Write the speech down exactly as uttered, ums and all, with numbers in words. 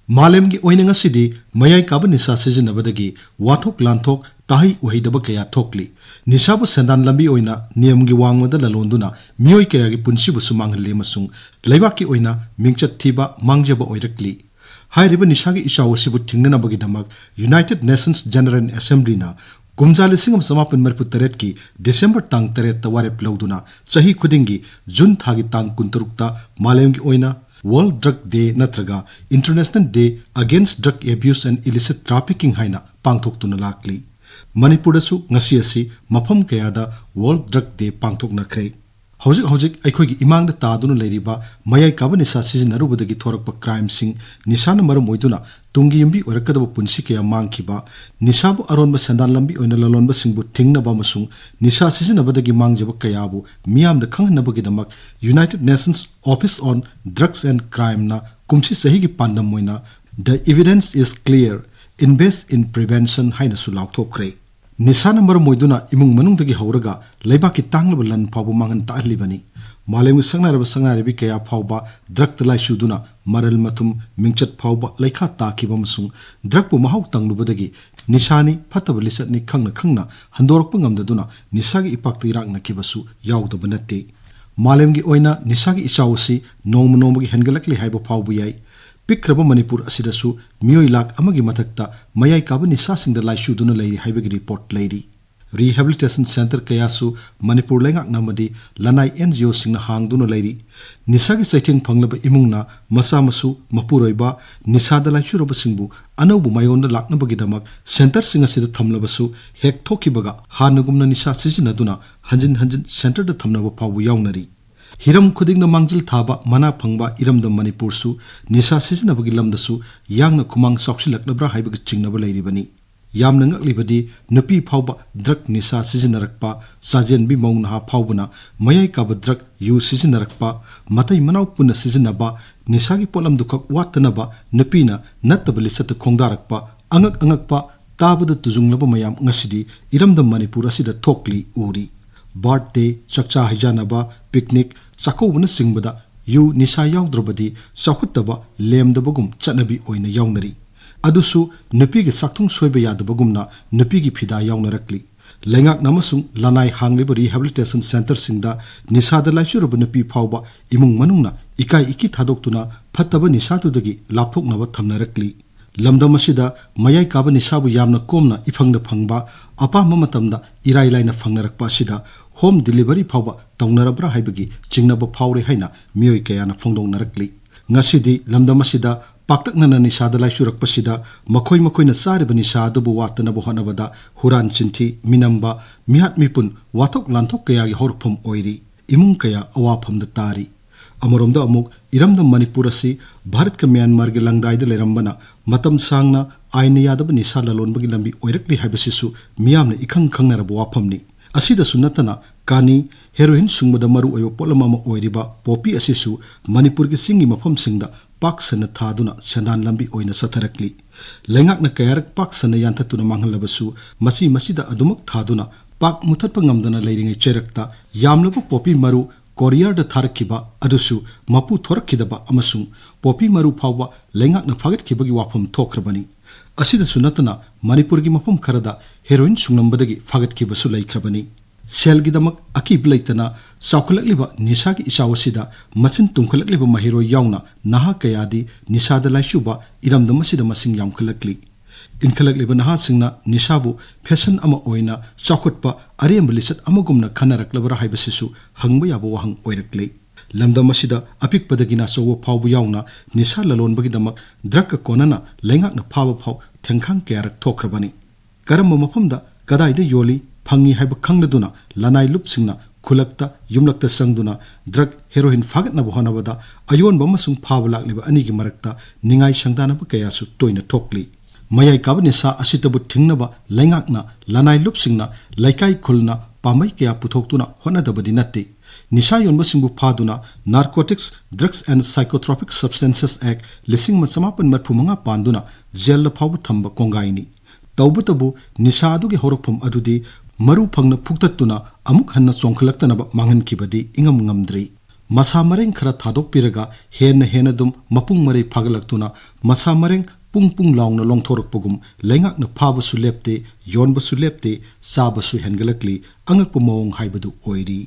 ꯃꯥꯂꯦꯝꯒꯤ ꯑꯣꯏꯅ ꯉꯁꯤꯗꯤ ꯃꯌꯥꯏ ꯀꯥꯕ ꯅꯤꯁꯥ ꯁꯤꯖꯤꯟꯅꯕꯗꯒꯤ ꯋꯥꯊꯣꯛ ꯂꯥꯟꯊꯣꯛ, ꯇꯥꯍꯩ ꯎꯍꯩꯗꯕ ꯀꯌꯥ ꯊꯣꯛꯂꯤ꯫ ꯅꯤꯁꯥꯕꯨ ꯁꯦꯟꯗꯥꯟ ꯂꯝꯕꯤ ꯑꯣꯏꯅ ꯅꯤꯌꯝꯒꯤ ꯋꯥꯡꯃꯗ ꯂꯂꯣꯟꯗꯨꯅ ꯃꯤꯑꯣꯏ ꯀꯌꯥꯒꯤ ꯄꯨꯟꯁꯤꯕꯨꯁꯨ ꯃꯥꯡꯍꯜꯂꯤ ꯑꯃꯁꯨꯡ ꯂꯩꯕꯥꯛꯀꯤ ꯑꯣꯏꯅ ꯃꯤꯡꯆꯠ ꯊꯤꯕ, ꯃꯥꯡꯖꯕ ꯑꯣꯏꯔꯛꯂꯤ꯫ ꯍꯥꯏꯔꯤꯕ ꯅꯤꯁꯥꯒꯤ ꯏꯆꯥꯎ ꯑꯁꯤꯕꯨ ꯊꯤꯡꯅꯅꯕꯒꯤꯗꯃꯛ United Nations General Assemblyꯅ ꯀꯨꯝꯖꯥ ꯂꯤꯁꯤꯡ ꯑꯃ ꯆꯃꯥꯄꯟ ꯃꯔꯤꯐꯨ ꯇꯔꯦꯠꯀꯤ December ꯇꯥꯡ ꯇꯔꯦꯠꯇ ꯋꯥꯔꯦꯞ ꯂꯧꯗꯨꯅ ꯆꯍꯤ ꯈꯨꯗꯤꯡꯒꯤ June ꯊꯥꯒꯤ ꯇꯥꯡ ꯀꯨꯟꯇꯔꯨꯛꯇ ꯃꯥꯂꯦꯝꯒꯤ ꯑꯣꯏꯅ World Drug Day ꯅꯠꯇ꯭ꯔꯒ International Day Against Drug Abuse and Illicit Trafficking ꯍꯥꯏꯅ ꯄꯥꯡꯊꯣꯛꯇꯨꯅ ꯂꯥꯛꯂꯤ꯫ ꯃꯅꯤꯄꯨꯔꯗꯁꯨ ꯉꯁꯤ ꯑꯁꯤ ꯃꯐꯝ ꯀꯌꯥꯗ World Drug Day ꯄꯥꯡꯊꯣꯛꯅꯈ꯭ꯔꯦ꯫ ꯍꯧꯖꯤꯛ ꯍꯧꯖꯤꯛ ꯑꯩꯈꯣꯏꯒꯤ ꯏꯃꯥꯡꯗ ꯇꯥꯗꯨꯅ ꯂꯩꯔꯤꯕ ꯃꯌꯥꯏ ꯀꯥꯕ ꯅꯤꯁꯥ ꯁꯤꯖꯤꯟꯅꯔꯨꯕꯗꯒꯤ ꯊꯣꯔꯛꯄ crimeꯁꯤꯡ, ꯅꯤꯁꯥꯅ ꯃꯔꯝ ꯑꯣꯏꯗꯨꯅ ꯇꯨꯡꯒꯤ ꯌꯨꯝꯕꯤ ꯑꯣꯏꯔꯛꯀꯗꯕ ꯄꯨꯟꯁꯤ ꯀꯌꯥ ꯃꯥꯡꯈꯤꯕ, ꯅꯤꯁꯥꯕꯨ ꯑꯔꯣꯟꯕ ꯁꯦꯟꯗꯥꯟ ꯂꯝꯕꯤ ꯑꯣꯏꯅ ꯂꯂꯣꯟꯕꯁꯤꯡꯕꯨ ꯊꯤꯡꯅꯕ ꯑꯃꯁꯨꯡ ꯅꯤꯁꯥ ꯁꯤꯖꯤꯟꯅꯕꯗꯒꯤ ꯃꯥꯡꯖꯕ ꯀꯌꯥꯕꯨ ꯃꯤꯌꯥꯝꯗ ꯈꯪꯍꯟꯅꯕꯒꯤꯗꯃꯛ United Nations Office on Drugs and Crimeꯅ ꯀꯨꯝꯁꯤ ꯆꯍꯤꯒꯤ ꯄꯥꯟꯗꯝ ꯑꯣꯏꯅ "The evidence is clear, invest in prevention" ꯍꯥꯏꯅꯁꯨ ꯂꯥꯎꯊꯣꯛꯈ꯭ꯔꯦ꯫ ꯅꯤꯁꯥꯅ ꯃꯔꯝ ꯑꯣꯏꯗꯨꯅ ꯏꯃꯨꯡ ꯃꯅꯨꯡꯗꯒꯤ ꯍꯧꯔꯒ ꯂꯩꯕꯥꯛꯀꯤ ꯇꯥꯡꯂꯕ ꯂꯟ ꯐꯥꯎꯕ ꯃꯥꯡꯍꯟ ꯇꯥꯛꯍꯜꯂꯤꯕꯅꯤ꯫ ꯃꯥꯂꯦꯝꯒꯤ ꯁꯛꯅꯥꯏꯔꯕ ꯁꯛꯅꯥꯏꯔꯕꯤ ꯀꯌꯥ ꯐꯥꯎꯕ drugꯇ ꯂꯥꯏꯆꯨꯗꯨꯅ ꯃꯔꯜ ꯃꯊꯨꯝ, ꯃꯤꯡꯆꯠ ꯐꯥꯎꯕ ꯂꯩꯈꯥ ꯇꯥꯈꯤꯕ ꯑꯃꯁꯨꯡ drugꯄꯨ ꯃꯍꯥꯎ ꯇꯪꯂꯨꯕꯗꯒꯤ ꯅꯤꯁꯥꯅꯤ, ꯐꯠꯇꯕ ꯂꯤꯆꯠꯅꯤ ꯈꯪꯅ ꯈꯪꯅ ꯍꯟꯗꯣꯔꯛꯄ ꯉꯝꯗꯗꯨꯅ ꯅꯤꯁꯥꯒꯤ ꯏꯄꯥꯛꯇ ꯏꯔꯥꯛꯅꯈꯤꯕꯁꯨ ꯌꯥꯎꯗꯕ ꯅꯠꯇꯦ꯫ ꯃꯥꯂꯦꯝꯒꯤ ꯑꯣꯏꯅ ꯅꯤꯁꯥꯒꯤ ꯏꯆꯥꯎ ꯑꯁꯤ ꯅꯣꯡꯃ ꯅꯣꯡꯃꯒꯤ ꯍꯦꯟꯒꯠꯂꯛꯂꯤ ꯍꯥꯏꯕ ꯐꯥꯎꯕ ꯌꯥꯏ꯫ ꯄꯤꯛꯈ꯭ꯔꯕ ꯃꯅꯤꯄꯨꯔ ꯑꯁꯤꯗꯁꯨ ꯃꯤꯑꯣꯏ ꯂꯥꯈ ꯑꯃꯒꯤ ꯃꯊꯛꯇ ꯃꯌꯥꯏ ꯀꯥꯕ ꯅꯤꯁꯥꯁꯤꯡꯗ ꯂꯥꯏꯆꯨꯗꯨꯅ ꯂꯩꯔꯤ ꯍꯥꯏꯕꯒꯤ report ꯂꯩꯔꯤ꯫ Rehabilitation centre ꯀꯌꯥꯁꯨ ꯃꯅꯤꯄꯨꯔ ꯂꯩꯉꯥꯛꯅ ꯑꯃꯗꯤ ꯂꯅꯥꯏ NGOꯁꯤꯡꯅ ꯍꯥꯡꯗꯨꯅ ꯂꯩꯔꯤ꯫ ꯅꯤꯁꯥꯒꯤ ꯆꯩꯊꯦꯡ ꯐꯪꯂꯕ ꯏꯃꯨꯡꯅ ꯃꯆꯥ ꯃꯁꯨ, ꯃꯄꯨꯔꯣꯏꯕ, ꯅꯤꯁꯥꯗ ꯂꯥꯏꯆꯨꯔꯕꯁꯤꯡꯕꯨ ꯑꯅꯧꯕ ꯃꯥꯏꯑꯣꯟꯗ ꯂꯥꯛꯅꯕꯒꯤꯗꯃꯛ centreꯁꯤꯡ ꯑꯁꯤꯗ ꯊꯝꯂꯕꯁꯨ, ꯍꯦꯛ ꯊꯣꯛꯈꯤꯕꯒ ꯍꯥꯟꯅꯒꯨꯝꯅ ꯅꯤꯁꯥ ꯁꯤꯖꯤꯟꯅꯗꯨꯅ ꯍꯟꯖꯤꯟ ꯍꯟꯖꯤꯟ centreꯗ ꯊꯝꯅꯕ ꯐꯥꯎꯕ ꯌꯥꯎꯅꯔꯤ꯫ ꯍꯤꯔꯝ ꯈꯨꯗꯤꯡꯗ ꯃꯥꯡꯖꯤꯜ ꯊꯥꯕ ꯃꯅꯥ ꯐꯪꯕ ꯏꯔꯝꯗꯝ ꯃꯅꯤꯄꯨꯔꯁꯨ ꯅꯤꯁꯥ ꯁꯤꯖꯤꯟꯅꯕꯒꯤ ꯂꯝꯗꯁꯨ ꯌꯥꯡꯅ ꯈꯨꯃꯥꯡ ꯆꯥꯎꯁꯤꯜꯂꯛꯂꯕ꯭ꯔꯥ ꯍꯥꯏꯕꯒꯤ ꯆꯤꯡꯅꯕ ꯂꯩꯔꯤꯕꯅꯤ꯫ ꯌꯥꯝꯅ ꯉꯛꯂꯤꯕꯗꯤ, ꯅꯨꯄꯤ ꯐꯥꯎꯕ drug ꯅꯤꯁꯥ ꯁꯤꯖꯤꯟꯅꯔꯛꯄ, ꯆꯥꯖꯦꯟꯕꯤ ꯃꯧ ꯅꯍꯥ ꯐꯥꯎꯕꯅ ꯃꯌꯥꯏ ꯀꯥꯕ drug ꯌꯨ ꯁꯤꯖꯤꯟꯅꯔꯛꯄ, ꯃꯇꯩ ꯃꯅꯥꯎ ꯄꯨꯟꯅ ꯁꯤꯖꯤꯟꯅꯕ, ꯅꯤꯁꯥꯒꯤ ꯄꯣꯠꯂꯝꯗꯨꯈꯛ ꯋꯥꯠꯇꯅꯕ ꯅꯨꯄꯤꯅ ꯅꯠꯇꯕ ꯂꯤꯆꯠꯇ ꯈꯣꯡꯗꯥꯔꯛꯄ, ꯑꯉꯛ ꯑꯉꯛꯄ, ꯇꯥꯕꯗ ꯇꯨꯖꯨꯡꯂꯕ ꯃꯌꯥꯝ ꯉꯁꯤꯗꯤ ꯏꯔꯝꯗꯝ ꯃꯅꯤꯄꯨꯔ ꯑꯁꯤꯗ ꯊꯣꯛꯂꯤ ꯎꯔꯤ꯫ Birthday, ꯆꯥꯛꯆꯥ ꯍꯩꯖꯥꯟꯅꯕ, picnic, ꯆꯥꯛꯀꯧꯕꯅꯆꯤꯡꯕꯗ ꯌꯨ ꯅꯤꯁꯥ ꯌꯥꯎꯗ꯭ꯔꯕꯗꯤ ꯆꯥꯎꯈꯠꯇꯕ ꯂꯦꯝꯗꯕꯒꯨꯝ ꯆꯠꯅꯕꯤ ꯑꯣꯏꯅ ꯌꯥꯎꯅꯔꯤ꯫ ꯑꯗꯨꯁꯨ ꯅꯨꯄꯤꯒꯤ ꯆꯥꯛꯊꯨꯡ ꯁꯣꯏꯕ ꯌꯥꯗꯕꯒꯨꯝꯅ ꯅꯨꯄꯤꯒꯤ ꯐꯤꯗꯥ ꯌꯥꯎꯅꯔꯛꯂꯤ꯫ ꯂꯩꯉꯥꯛꯅ ꯑꯃꯁꯨꯡ ꯂꯅꯥꯏ ꯍꯥꯡꯂꯤꯕ rehabilitation centreꯁꯤꯡꯗ ꯅꯤꯁꯥꯗ ꯂꯥꯏꯆꯨꯔꯕ ꯅꯨꯄꯤ ꯐꯥꯎꯕ ꯏꯃꯨꯡ ꯃꯅꯨꯡꯅ ꯏꯀꯥꯏ ꯏꯀꯤ ꯊꯥꯗꯣꯛꯇꯨꯅ ꯐꯠꯇꯕ ꯅꯤꯁꯥꯗꯨꯗꯒꯤ ꯂꯥꯞꯊꯣꯛꯅꯕ ꯊꯝꯅꯔꯛꯂꯤ꯫ ꯂꯝꯗꯝ ꯑꯁꯤꯗ ꯃꯌꯥꯏ ꯀꯥꯕ ꯅꯤꯁꯥꯕꯨ ꯌꯥꯝꯅ ꯀꯣꯝꯅ ꯏꯐꯪꯗ ꯐꯪꯕ, ꯑꯄꯥꯝꯕ ꯃꯇꯝꯗ ꯏꯔꯥꯏ ꯂꯥꯏꯅ ꯐꯪꯅꯔꯛꯄ ꯑꯁꯤꯗ home delivery ꯐꯥꯎꯕ ꯇꯧꯅꯔꯕ꯭ꯔꯥ ꯍꯥꯏꯕꯒꯤ ꯆꯤꯡꯅꯕ ꯐꯥꯎꯔꯦ ꯍꯥꯏꯅ ꯃꯤꯑꯣꯏ ꯀꯌꯥꯅ ꯐꯣꯡꯗꯣꯛꯅꯔꯛꯂꯤ꯫ ꯉꯁꯤꯗꯤ ꯂꯝꯗꯝ ꯑꯁꯤꯗ ꯄꯥꯛꯇꯛꯅꯅ ꯅꯤꯁꯥꯗ ꯂꯥꯏꯆꯨꯔꯛꯄꯁꯤꯗ ꯃꯈꯣꯏ ꯃꯈꯣꯏꯅ ꯆꯥꯔꯤꯕ ꯅꯤꯁꯥ ꯑꯗꯨꯕꯨ ꯋꯥꯠꯇꯅꯕ ꯍꯣꯠꯅꯕꯗ ꯍꯨꯔꯥꯟ ꯆꯤꯟꯊꯤ, ꯃꯤꯅꯝꯕ, ꯃꯤꯍꯥꯠ ꯃꯤꯄꯨꯟ, ꯋꯥꯊꯣꯛ ꯂꯥꯟꯊꯣꯛ ꯀꯌꯥꯒꯤ ꯍꯧꯔꯛꯐꯝ ꯑꯣꯏꯔꯤ꯫ ꯏꯃꯨꯡ ꯀꯌꯥ ꯑꯋꯥꯐꯝꯗ ꯇꯥꯔꯤ꯫ ꯑꯃꯔꯣꯝꯗ ꯑꯃꯨꯛ ꯏꯔꯝꯗꯝ ꯃꯅꯤꯄꯨꯔ ꯑꯁꯤ ꯚꯥꯔꯠꯀ ꯃ꯭ꯌꯥꯟꯃꯥꯔꯒꯤ ꯂꯪꯗꯥꯏꯗ ꯂꯩꯔꯝꯕꯅ ꯃꯇꯝ ꯁꯥꯡꯅ ꯑꯥꯏꯟꯅ ꯌꯥꯗꯕ ꯅꯤꯁꯥ ꯂꯂꯣꯟꯕꯒꯤ ꯂꯝꯕꯤ ꯑꯣꯏꯔꯛꯂꯤ ꯍꯥꯏꯕꯁꯤꯁꯨ ꯃꯤꯌꯥꯝꯅ ꯏꯈꯪ ꯈꯪꯅꯔꯕ ꯋꯥꯐꯝꯅꯤ꯫ ꯑꯁꯤꯗꯁꯨ ꯅꯠꯇꯅ ꯀꯥꯅꯤ, heroin ꯁꯨꯡꯕꯗ ꯃꯔꯨ ꯑꯣꯏꯕ ꯄꯣꯠꯂꯝ ꯑꯃ ꯑꯣꯏꯔꯤꯕ ꯄꯣꯄꯤ ꯑꯁꯤꯁꯨ ꯃꯅꯤꯄꯨꯔꯒꯤ ꯆꯤꯡꯒꯤ ꯃꯐꯝꯁꯤꯡꯗ ꯄꯥꯛ ꯁꯟꯅ ꯊꯥꯗꯨꯅ ꯁꯦꯟꯗꯥꯟ ꯂꯝꯕꯤ ꯑꯣꯏꯅ ꯆꯠꯊꯔꯛꯂꯤ꯫ ꯂꯩꯉꯥꯛꯅ ꯀꯌꯥꯔꯛ ꯄꯥꯛ ꯁꯟꯅ ꯌꯥꯟꯊꯠꯇꯨꯅ ꯃꯥꯡꯍꯜꯂꯕꯁꯨ ꯃꯁꯤ ꯃꯁꯤꯗ ꯑꯗꯨꯃꯛ ꯊꯥꯗꯨꯅ ꯄꯥꯛ ꯃꯨꯊꯠꯄ ꯉꯝꯗꯅ ꯂꯩꯔꯤꯉꯩ ꯆꯩꯔꯛꯇ ꯌꯥꯝꯂꯕ ꯄꯣꯄꯤ ꯃꯔꯨ ꯀꯣꯔꯤꯌꯔꯗ ꯊꯥꯔꯛꯈꯤꯕ ꯑꯗꯨꯁꯨ ꯃꯄꯨ ꯊꯣꯔꯛꯈꯤꯗꯕ ꯑꯃꯁꯨꯡ ꯄꯣꯄꯤ ꯃꯔꯨ ꯐꯥꯎꯕ ꯂꯩꯉꯥꯛꯅ ꯐꯥꯒꯠꯈꯤꯕꯒꯤ ꯋꯥꯐꯝ ꯊꯣꯛꯈ꯭ꯔꯕꯅꯤ꯫ ꯑꯁꯤꯗꯁꯨ ꯅꯠꯇꯅ ꯃꯅꯤꯄꯨꯔꯒꯤ ꯃꯐꯝ ꯈꯔꯗ heroin ꯁꯨꯡꯂꯝꯕꯗꯒꯤ ꯐꯥꯒꯠꯈꯤꯕꯁꯨ ꯂꯩꯈ꯭ꯔꯕꯅꯤ꯫ ꯁꯦꯜꯒꯤꯗꯃꯛ ꯑꯀꯤꯕ ꯂꯩꯇꯅ ꯆꯥꯎꯈꯠꯂꯛꯂꯤꯕ ꯅꯤꯁꯥꯒꯤ ꯏꯆꯥꯎ ꯑꯁꯤꯗ ꯃꯆꯤꯟ ꯇꯨꯝꯈꯠꯂꯛꯂꯤꯕ ꯃꯍꯩꯔꯣꯏ ꯌꯥꯎꯅ ꯅꯍꯥ ꯀꯌꯥꯗꯤ ꯅꯤꯁꯥꯗ ꯂꯥꯏꯆꯨꯕ ꯏꯔꯝꯗꯝ ꯑꯁꯤꯗ ꯃꯁꯤꯡ ꯌꯥꯝꯈꯠꯂꯛꯂꯤ꯫ ꯏꯟꯈꯠꯂꯛꯂꯤꯕ ꯅꯍꯥꯁꯤꯡꯅ ꯅꯤꯁꯥꯕꯨ fashion ꯑꯃ ꯑꯣꯏꯅ ꯆꯥꯎꯈꯠꯄ ꯑꯔꯦꯝꯕ ꯂꯤꯆꯠ ꯑꯃꯒꯨꯝꯅ ꯈꯟꯅꯔꯛꯂꯕ꯭ꯔꯥ ꯍꯥꯏꯕꯁꯤꯁꯨ ꯍꯪꯕ ꯌꯥꯕ ꯋꯥꯍꯪ ꯑꯣꯏꯔꯛꯂꯤ꯫ ꯂꯝꯗꯝ ꯑꯁꯤꯗ ꯑꯄꯤꯛꯄꯗꯒꯤꯅ ꯑꯆꯧꯕ ꯐꯥꯎꯕ ꯌꯥꯎꯅ ꯅꯤꯁꯥ ꯂꯂꯣꯟꯕꯒꯤꯗꯃꯛ drugꯀ ꯀꯣꯟꯅꯅ ꯂꯩꯉꯥꯛꯅ ꯐꯥꯕ ꯐꯥꯎ ꯊꯦꯡꯈꯥꯡ ꯀꯌꯥꯔꯛ ꯊꯣꯛꯈ꯭ꯔꯕꯅꯤ꯫ ꯀꯔꯝꯕ ꯃꯐꯝꯗ ꯀꯗꯥꯏꯗ ꯌꯣꯜꯂꯤ, ꯐꯪꯉꯤ ꯍꯥꯏꯕ ꯈꯪꯂꯗꯨꯅ ꯂꯅꯥꯏ ꯂꯨꯞꯁꯤꯡꯅ ꯈꯨꯜꯂꯛꯇ, ꯌꯨꯝꯂꯛꯇ ꯆꯪꯗꯨꯅ drug, heroin ꯐꯥꯒꯠꯅꯕ ꯍꯣꯠꯅꯕꯗ ꯑꯌꯣꯟꯕ ꯑꯃꯁꯨꯡ ꯐꯥꯕ ꯂꯥꯛꯂꯤꯕ ꯑꯅꯤꯒꯤ ꯃꯔꯛꯇ ꯅꯤꯡꯉꯥꯏ ꯁꯪꯗꯥꯅꯕ ꯀꯌꯥꯁꯨ ꯇꯣꯏꯅ ꯊꯣꯛꯂꯤ꯫ ꯃꯌꯥꯏ ꯀꯥꯕ ꯅꯤꯁꯥ ꯑꯁꯤꯇꯕꯨ ꯊꯤꯡꯅꯕ ꯂꯩꯉꯥꯛꯅ, ꯂꯅꯥꯏ ꯂꯨꯞꯁꯤꯡꯅ, ꯂꯩꯀꯥꯏ ꯈꯨꯜꯅ ꯄꯥꯝꯕꯩ ꯀꯌꯥ ꯄꯨꯊꯣꯛꯇꯨꯅ ꯍꯣꯠꯅꯗꯕꯗꯤ ꯅꯠꯇꯦ꯫ ꯅꯤꯁꯥ ꯌꯣꯟꯕꯁꯤꯡꯕꯨ ꯐꯥꯗꯨꯅ Narcotics, Drugs and Psychotropic Substances Act ꯂꯤꯁꯤꯡ ꯑꯃ ꯆꯃꯥꯄꯟ ꯃꯔꯤꯐꯨ ꯃꯉꯥ ꯄꯥꯟꯗꯨꯅ ꯖꯦꯜꯗ ꯐꯥꯎꯕ ꯊꯝꯕ ꯀꯣꯡꯒꯥꯏꯅꯤ꯫ ꯇꯧꯕꯇꯕꯨ ꯅꯤꯁꯥ ꯑꯗꯨꯒꯤ ꯍꯧꯔꯛꯐꯝ ꯑꯗꯨꯗꯤ ꯃꯔꯨ ꯐꯪꯅ ꯐꯨꯛꯇꯠꯇꯨꯅ ꯑꯃꯨꯛ ꯍꯟꯅ ꯆꯣꯡꯈꯠꯂꯛꯇꯅꯕ ꯃꯥꯡꯍꯟꯈꯤꯕꯗꯤ ꯏꯉꯝ ꯉꯝꯗ꯭ꯔꯤ꯫ ꯃꯁꯥ ꯃꯔꯦꯡ ꯈꯔ ꯊꯥꯗꯣꯛꯄꯤꯔꯒ ꯍꯦꯟꯅ ꯍꯦꯟꯅ ꯑꯗꯨꯝ ꯃꯄꯨꯡ ꯃꯔꯩ ꯐꯥꯒꯠꯂꯛꯇꯨꯅ ꯃꯁꯥ ꯃꯔꯦꯡ ꯄꯨꯡ ꯄꯨꯡ ꯂꯥꯎꯅ ꯂꯣꯡꯊꯣꯔꯛꯄꯒꯨꯝ ꯂꯩꯉꯥꯛꯅ ꯐꯥꯕꯁꯨ ꯂꯦꯞꯇꯦ, ꯌꯣꯟꯕꯁꯨ ꯂꯦꯞꯇꯦ, ꯆꯥꯕꯁꯨ ꯍꯦꯟꯒꯠꯂꯛꯂꯤ꯫ ꯑꯉꯛꯄ ꯃꯑꯣꯡ ꯍꯥꯏꯕꯗꯨ ꯑꯣꯏꯔꯤ꯫